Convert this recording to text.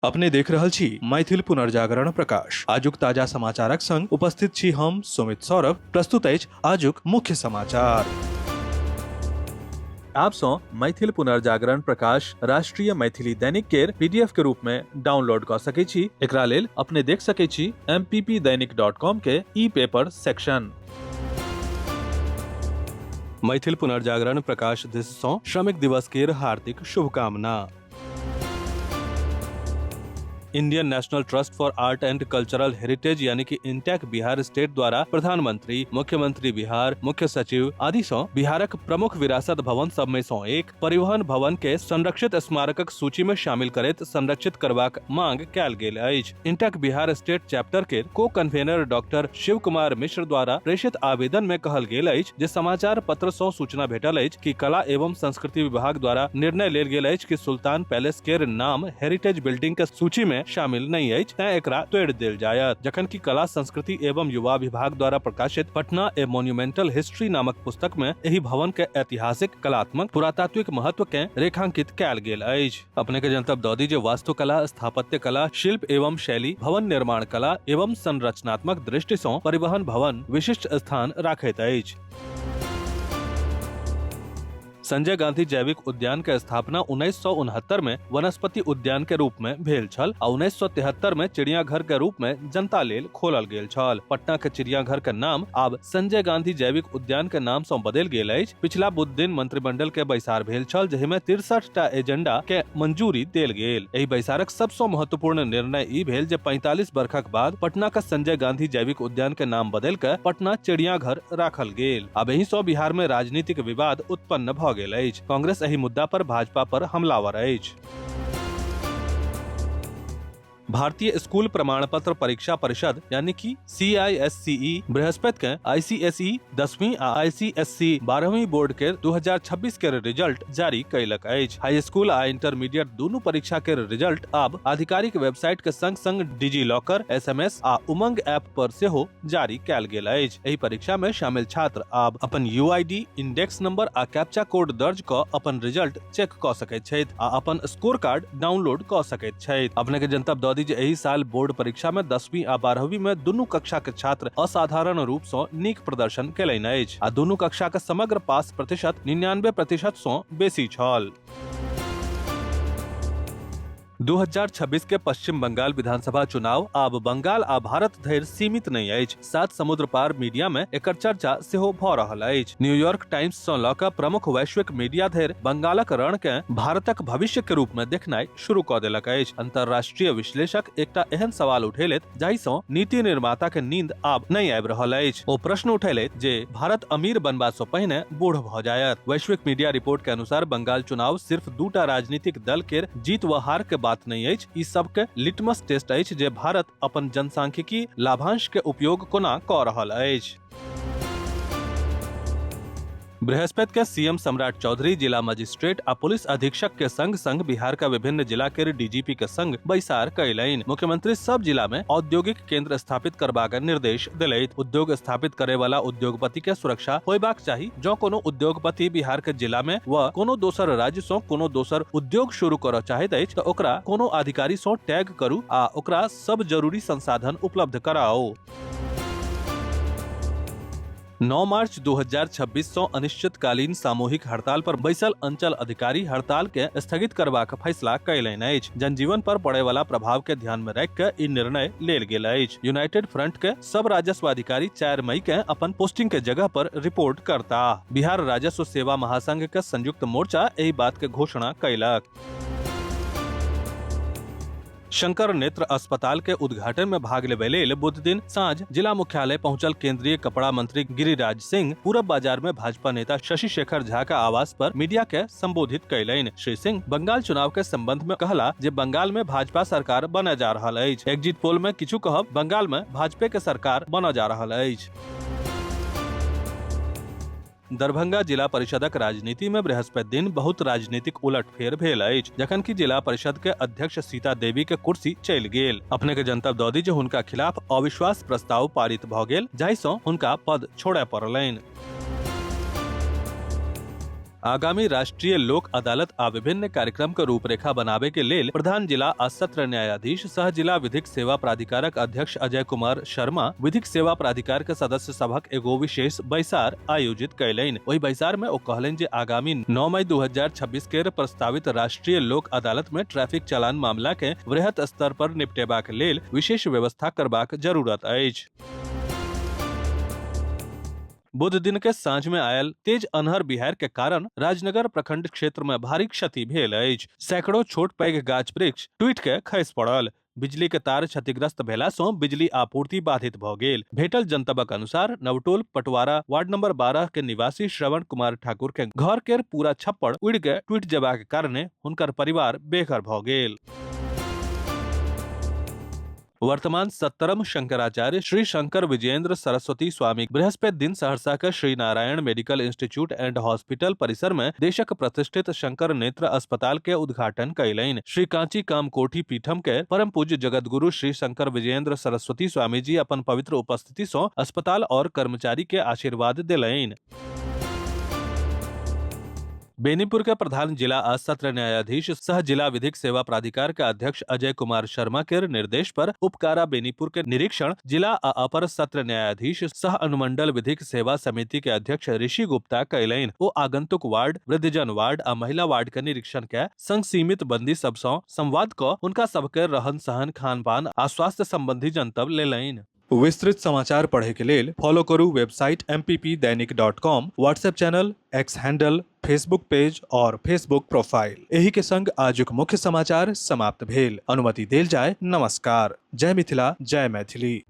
अपने देख रहल छी मैथिल पुनर्जागरण प्रकाश। आजुक ताजा समाचारक संग उपस्थित छी हम सुमित सौरभ। प्रस्तुत अछि आजुक मुख्य समाचार। आप सँ मैथिल पुनर्जागरण प्रकाश राष्ट्रीय मैथिली दैनिक केर पीडीएफ के रूप में डाउनलोड कऽ सकै छी। एकरा लेल अपने देख सकै छी mppdainik.com के ई पेपर सेक्शन। मैथिल पुनर्जागरण प्रकाश दिस सँ श्रमिक दिवस केर हार्दिक शुभकामना। Indian National Trust for Art and Cultural Heritage यानी कि इंटैक बिहार स्टेट द्वारा प्रधानमंत्री, मुख्यमंत्री बिहार, मुख्य सचिव आदि सँ बिहारक प्रमुख विरासत भवन सब में सँ एक परिवहन भवन के संरक्षित स्मारकक सूची में शामिल करैत संरक्षित करबाक मांग कयल गेल अछि। इंटैक बिहार स्टेट चैप्टर के को कन्वेनर डॉक्टर शिव कुमार मिश्र द्वारा प्रेषित आवेदन में कहल गेल अछि जे समाचार पत्र सँ सूचना भेटल अछि कि कला एवं संस्कृति विभाग द्वारा निर्णय लेल गेल अछि कि सुल्तान पैलेस केर नाम हेरिटेज बिल्डिंग के सूची में शामिल नहीं अछि, तैं एकरा तोड़ि देल जायत। जखन कि कला संस्कृति एवं युवा विभाग द्वारा प्रकाशित पटना ए मोन्यूमेंटल हिस्ट्री नामक पुस्तक में एहि भवन के ऐतिहासिक, कलात्मक, पुरातात्विक महत्व के रेखांकित कयल गेल अछि। अपने के जनतब दऽ दी जे वास्तुकला, स्थापत्य कला, शिल्प एवं शैली, भवन निर्माण कला एवं संरचनात्मक दृष्टि सँ परिवहन भवन विशिष्ट स्थान राखैत अछि। संजय गांधी जैविक उद्यान के स्थापना 1969 में वनस्पति उद्यान के रूप में भेल छल आ 1973 में चिड़ियाघर के रूप में जनता लेल खोलल गेल छल। पटना के चिड़ियाघर के नाम आब संजय गांधी जैविक उद्यान के नाम सँ बदलि गेल अछि। पिछला बुध दिन मंत्रिमंडल के बैसार भेल छल, जाहि में 63 टा एजेंडा के मंजूरी देल गेल। एहि बैसारक सबसँ महत्वपूर्ण निर्णय ई भेल जे 45 बरखक बाद पटना के संजय गांधी जैविक उद्यान के नाम बदलि के पटना चिड़ियाघर राखल गेल। आब एहि सँ बिहार में राजनीतिक विवाद उत्पन्न भ गेल अछि। कांग्रेस एहि मुद्दा पर भाजपा पर हमलावर अछि। भारतीय स्कूल प्रमाण पत्र परीक्षा परिषद यानी कि CISCE बृहस्पति के ICSE 10वीं आ ICSC 12वीं बोर्ड के 2026 के रिजल्ट जारी कयलक अछि। हाई स्कूल आ इंटरमीडिएट दुनू परीक्षा के रिजल्ट आब आधिकारिक वेबसाइट के संग संग डिजी लॉकर, एसएमएस आ उमंग ऐप पर सेहो जारी कयल गेल अछि। एहि परीक्षा में शामिल छात्र आब अपन यूआईडी, इंडेक्स नंबर आ कैप्चा कोड दर्ज क अपन रिजल्ट चेक क सकैत छथि आ अपन स्कोर कार्ड डाउनलोड क सकैत छथि। अपने के जनतब दऽ दी जे एहि साल बोर्ड परीक्षा में 10वीं आ 12वीं में दुनू कक्षा के छात्र असाधारण रूप सँ नीक प्रदर्शन केलनि अछि आ दुनू कक्षा के समग्र पास प्रतिशत 99% सँ बेसी छल। 2026 के पश्चिम बंगाल विधानसभा चुनाव आब बंगाल आ भारत धरि सीमित नहि अछि। सात समुद्र पार मीडिया में एकर चर्चा सेहो भ रहल अछि। न्यूयॉर्क टाइम्स सँ लऽ कऽ प्रमुख वैश्विक मीडिया धरि बंगालक रण के भारतक भविष्य के रूप में देखनाइ शुरू कऽ देलक अछि। अंतर्राष्ट्रीय विश्लेषक एकटा एहन सवाल उठेलथि जाहि सँ नीति निर्माता के नींद आब नहि आबि रहल अछि। ओ प्रश्न उठेलथि जे भारत अमीर बनबा सँ पहिने बूढ़ भऽ जायत। वैश्विक मीडिया रिपोर्ट के अनुसार बंगाल चुनाव सिर्फ दूटा राजनीतिक दल केर जीत व हार के बात नहि अछि, ई सबके लिटमस टेस्ट अछि जे भारत अपन जनसांख्यिकी लाभांश के उपयोग कोना कऽ रहल अछि। बृहस्पति के सीएम सम्राट चौधरी जिला मजिस्ट्रेट आ पुलिस अधीक्षक के संग संग बिहार का विभिन्न जिला के डीजीपी के संग बैसार कयलनि। मुख्यमंत्री सब जिला में औद्योगिक केंद्र स्थापित करबाक निर्देश देलथि। उद्योग स्थापित करे वाला उद्योगपति के सुरक्षा होयबाक चाही। जँ कोनो उद्योगपति बिहार के जिला में व कोनो दोसर राज्य सँ कोनो दोसर उद्योग शुरू करऽ चाहैत अछि तऽ ओकरा कोनो अधिकारी सँ टैग करू आ ओकरा सब जरूरी संसाधन उपलब्ध कराउ। 9 मार्च 2026 सँ अनिश्चितकालीन सामूहिक हड़ताल पर बैसल अंचल अधिकारी हड़ताल के स्थगित करबाक फैसला कयलनि अछि। जनजीवन पर पड़य वाला प्रभाव के ध्यान में राखि कऽ ई निर्णय लेल गेल अछि। यूनाइटेड फ्रंट के सब राजस्व अधिकारी 4 मई के अपन पोस्टिंग के जगह पर रिपोर्ट करताह। बिहार राजस्व सेवा महासंघ के संयुक्त मोर्चा एहि बात के घोषणा कयलक। शंकर नेत्र अस्पताल के उद्घाटन में भाग लेबे लेल बुध दिन साँझ जिला मुख्यालय पहुंचल केंद्रीय कपड़ा मंत्री गिरिराज सिंह पूरब बाजार में भाजपा नेता शशि शेखर झा के आवास पर मीडिया के संबोधित कयलनि। श्री सिंह बंगाल चुनाव के संबंध में कहला जे बंगाल में भाजपा सरकार बनय जा रहल अछि। एग्जिट पोल में किछु कहब बंगाल में भाजपे के सरकार बनय जा रहल अछि। दरभंगा जिला परिषदक राजनीति में बृहस्पति दिन बहुत राजनीतिक उलटफेर भेल अछि, जखन कि जिला परिषद के अध्यक्ष सीता देवी के कुर्सी चलि गेल। अपने के जनतब दऽ दी जे हुनका खिलाफ अविश्वास प्रस्ताव पारित भऽ गेल, जाहि सँ हुनका पद छोड़य पड़लनि। आगामी राष्ट्रीय लोक अदालत आ विभिन्न कार्यक्रम के रूपरेखा बनाबे के लेल प्रधान जिला आ सत्र न्यायाधीश सह जिला विधिक सेवा प्राधिकारक अध्यक्ष अजय कुमार शर्मा विधिक सेवा प्राधिकार के सदस्य सभक एगो विशेष बैसार आयोजित कयलनि। ओहि बैसार में ओ कहलनि जे आगामी 9 मई 2026 के प्रस्तावित राष्ट्रीय लोक अदालत में ट्रैफिक चालान मामला के वृहत स्तर पर निपटेबाक लेल विशेष व्यवस्था करबाक जरूरत अछि। बुध दिन के साँझ में आयल तेज अन्हर बिहार के कारण राजनगर प्रखंड क्षेत्र में भारी क्षति भेल अछि। सैकड़ों छोट पैघ गाछ वृक्ष टूटि के खसि पड़ल। बिजली के तार क्षतिग्रस्त भेला सँ बिजली आपूर्ति बाधित भ गेल। भेटल जनतबक अनुसार नवटोल पटवारा वार्ड नंबर 12 के निवासी श्रवण कुमार ठाकुर के घर के पूरा छप्पड़ उड़ि के टूटि जेबाक कारणे हुनकर परिवार बेघर भ गेल। वर्तमान 70म शंकराचार्य श्री शंकर विजयेंद्र सरस्वती स्वामी बृहस्पति दिन सहरसा के Shri Narayan medical institute and hospital परिसर में देशक प्रतिष्ठित शंकर नेत्र अस्पताल के उद्घाटन कयलनि। श्री कांची कामकोटि पीठम के परम पूज्य जगतगुरु श्री शंकर विजयेंद्र सरस्वती स्वामी जी अपन पवित्र उपस्थिति सँ अस्पताल और कर्मचारी के आशीर्वाद देलनि। बेनीपुर के प्रधान जिला आ सत्र न्यायाधीश सह जिला विधिक सेवा प्राधिकार के अध्यक्ष अजय कुमार शर्मा के निर्देश पर उपकारा बेनीपुर के निरीक्षण जिला आ अपर सत्र न्यायाधीश सह अनुमंडल विधिक सेवा समिति के अध्यक्ष ऋषि गुप्ता कयलनि। ओ आगंतुक वार्ड, वृद्धजन वार्ड आ महिला वार्ड के निरीक्षण कय संग सीमित बंदी सब सँ संवाद क हुनका सबके रहन सहन, खान पान आ स्वास्थ्य संबंधी जनतब लेलनि। विस्तृत समाचार पढ़े के लेल फॉलो करू website mppdainik.com, WhatsApp channel, X handle, Facebook page और फेसबुक प्रोफाइल। एही के संग आजुक मुख्य समाचार समाप्त भेल। अनुमति देल जाय। नमस्कार। जय मिथिला, जय मैथिली।